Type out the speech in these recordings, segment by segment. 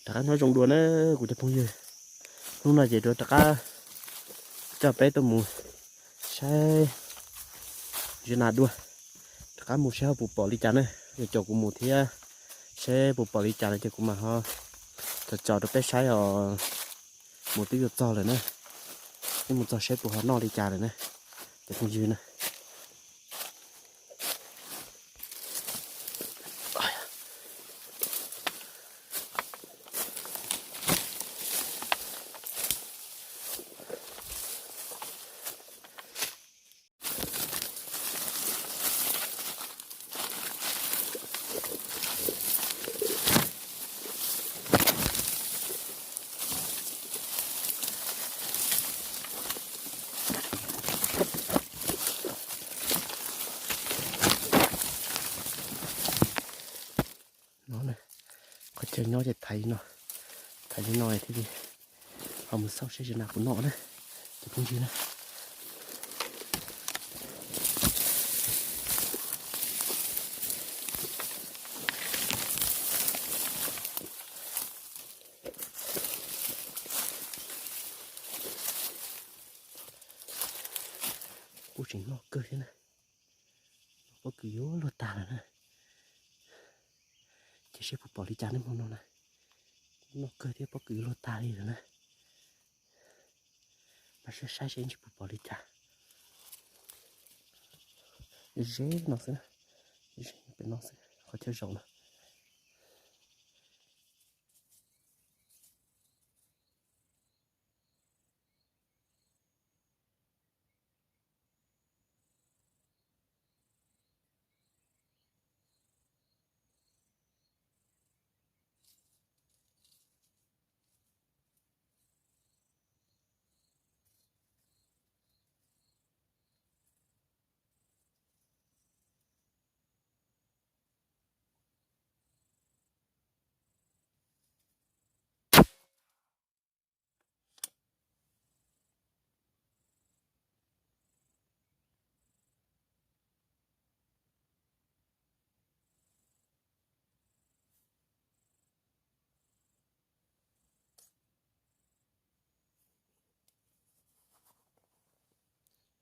Rov qab nyob zoo dua na kuv cov phooj ywg. Hnub no ces rov qab coj peb tuaj mus saib zeb nas dua. Rov qab mus saib ho puas pom li cas na. Yog caum kuv mus thiab, saib puas pom li cas no ces kuv mam ho tso tso rau peb saib os. Mus twb yuav txog lawm na, twb mus txog saib puas ho noj li cas lawm na, cov phooj ywg na. No, qhov chaw nyob ces thaiv li no, thaiv li no thiaj li ho mus xauj seb zeb nas puas noj na, cov phooj ywg na. Kuj tseem noj kawg thiab na. Pob kws yuav luag tag lawm na. Ces seb puas pom li cas nej mloog no na. Noj kawg thiab pob kws yuav luag tag li lawm na. Mas saib saib seb ntshe puas pom li cas. Zeb no xwb na. Zeb pem no xwb, qhov chaw zaum no.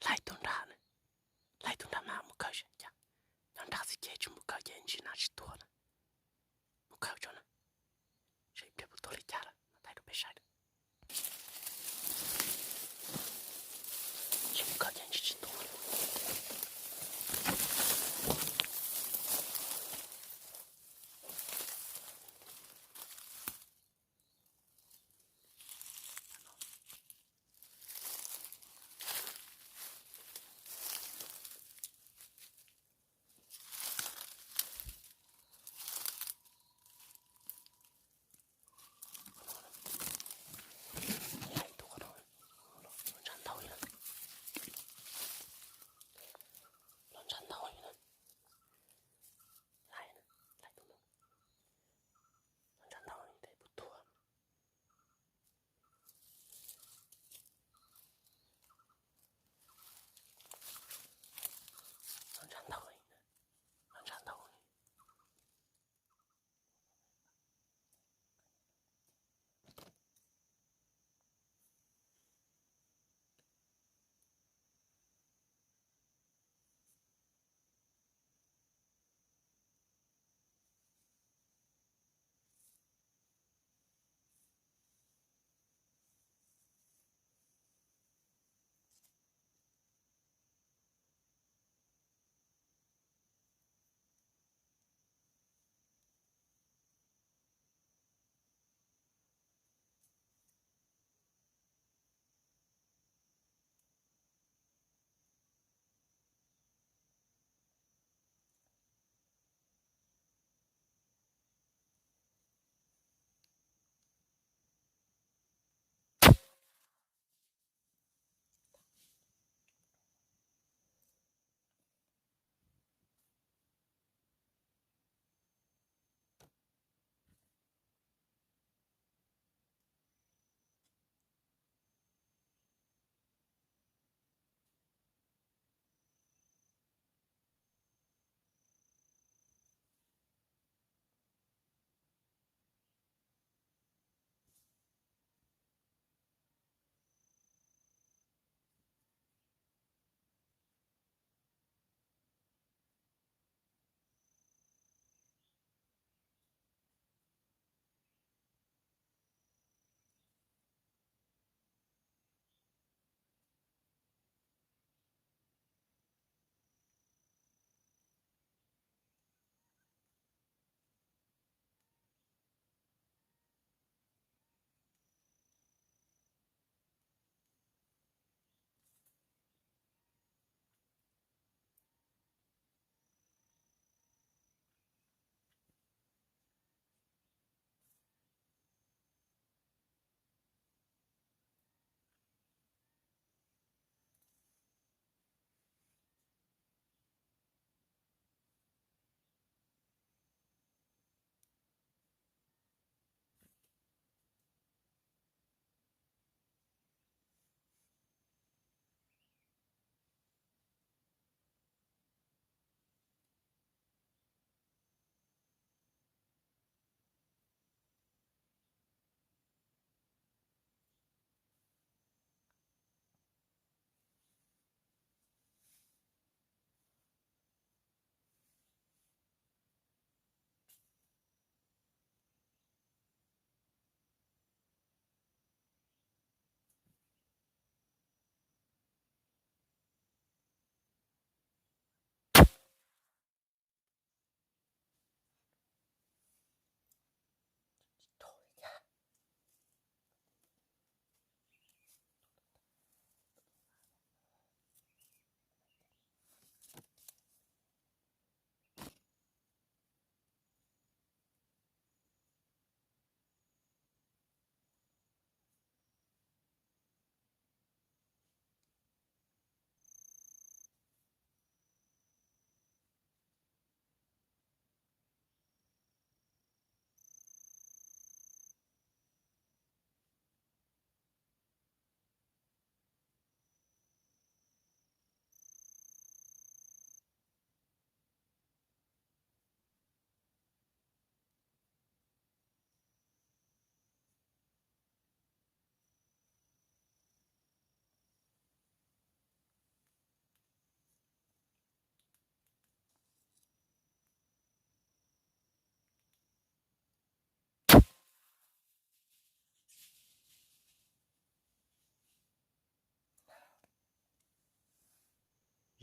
Hlais tuaj nrad, hlais tuaj nrad mas mus khaws seb cas. Nyob nrad xwb ces tsis mus khaws ces ntshe nas tsis tuag na. Mus khaws tso na, seb ib pliag puas tuag li cas lawm mas thaij rau peb saib. Tsis mus khaws ces ntshe tsis tuag.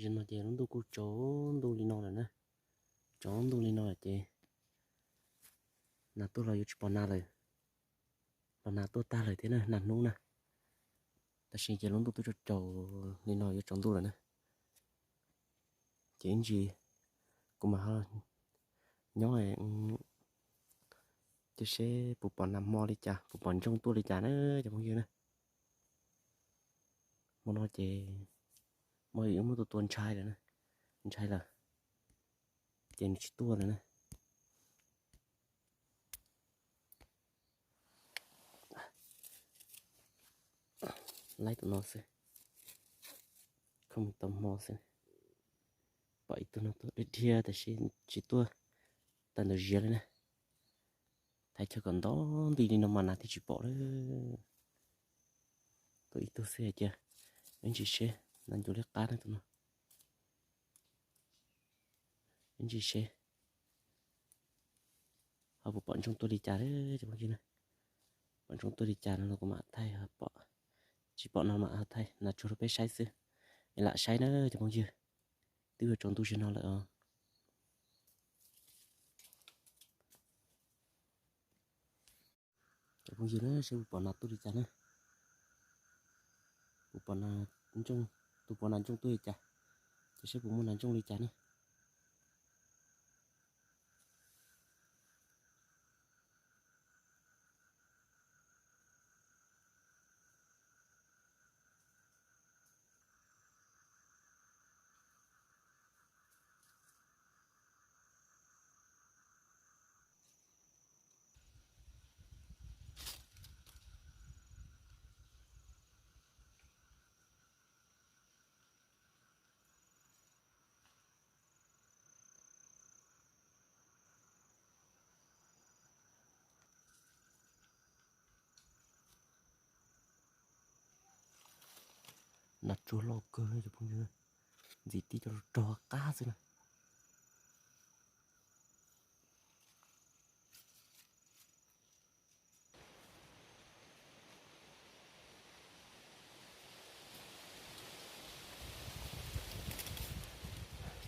Tam sim no ces lub ntuj kuj tsaus ntuj li no lawm na. Tsaus ntuj li no lawm ces nas tuaj los yuav tsis pom nas lawm. Los nas tuaj tag lawm thiab na, nag hnub na. Tam sim ces lub ntuj twb tsaus tsaus li no yuav tsaus ntuj lawm na. Ces ib ntsis kuv mam ho nyob cia seb puas pom nas hmo li cas, puas pom ntsoog tuaj li cas na cov phooj ywg na. Hmo no ces hmo yuav muab tua tua ntshai lawm na, ntshai lawm ces nws tsis tuaj lawm na. Laib tus no xwb, khooj tau hmo xwb. Pom ib tug no tuaj dhia dhia tab sis tsis tuaj tawm ntawm ziav li na. Thaiv chaw kom ntov nti li no mas nas thiaj tsis pom lawm. Tuaj ib tug xwb hais tias ib ntsis seb nas ncuav liab qab na tus no. Ib ntsis seb ho puas pom ntsoog tuaj li cas cov phooj ywg na. Pom ntsoog tuaj li cas no los kuv mam thaij, tsis pom no mam thaij nas tsuag rau peb saib xwb. Es lam saib na cov phooj ywg, twb yuav tsaus ntuj zaum no lawm os. Cov phooj ywg na, seb puas pom nas tuaj li cas na. Puas pom nas ntsoog, tus pom nas ntsoog tuaj li cas, ces seb puas muaj nas ntsoog li cas na. Nas tsuag loj kawg cov phooj ywg, ntxim tib co rog qab xwb na.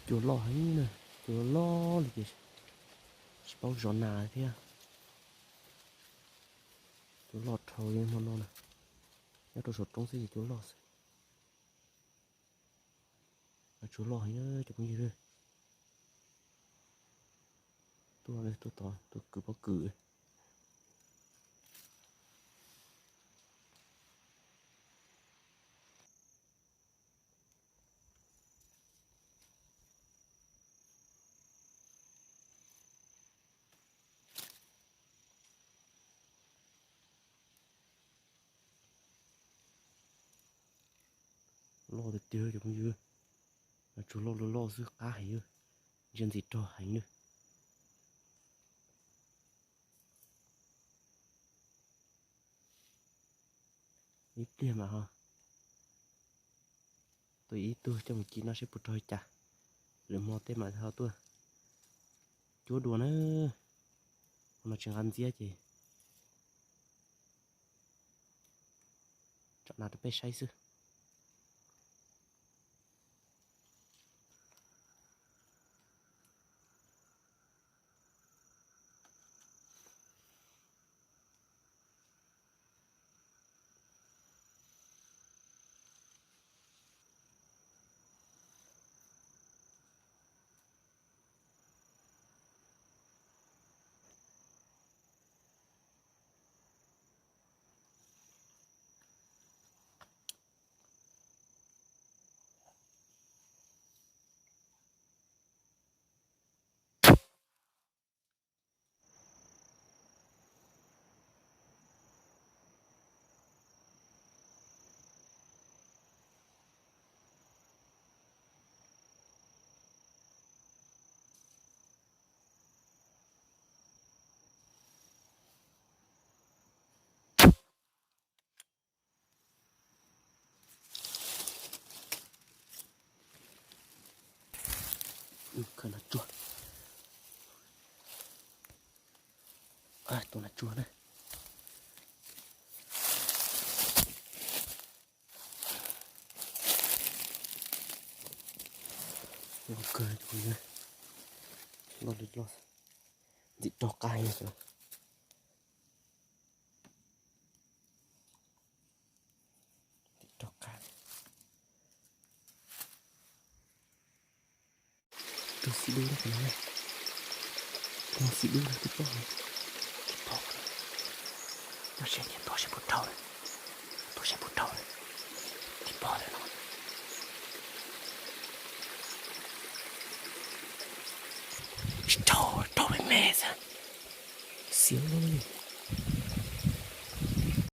Cua loj heev na, cua loj li ces tsis paub zov nas thiab. Cua loj dhau li hmo no na, nyob rau saum roob xwb ces cua loj xwb. Cua loj heev cov phooj ywg. Tuaj, tuaj tod, tuaj kwv pob kws. Loj tiag tiag cov phooj ywg, tsuag loj loj loj xwb qab heev, ntsia ntxim rog heev li. Ib pliag mas ho tuaj ib tug coj mus ci no seb puas raug li cas, lwm hmo tej mam ho tuaj cuab dua na. Hmo no tsis nqa ntxiab ces tso nas rau peb saib xwb. Khawb nas tsuag, tua nas tsuag na. Loj kawg, loj li loj, ntim raug qab heev. Ntim raug qab. Tus xib dub no, tus xib dub no twb pom, twb pom. Nyob seb ces tua seb puas raug, tua seb puas raug. Twb pom lawm no. Tsis raug, raug me me xwb. Xiav loj li.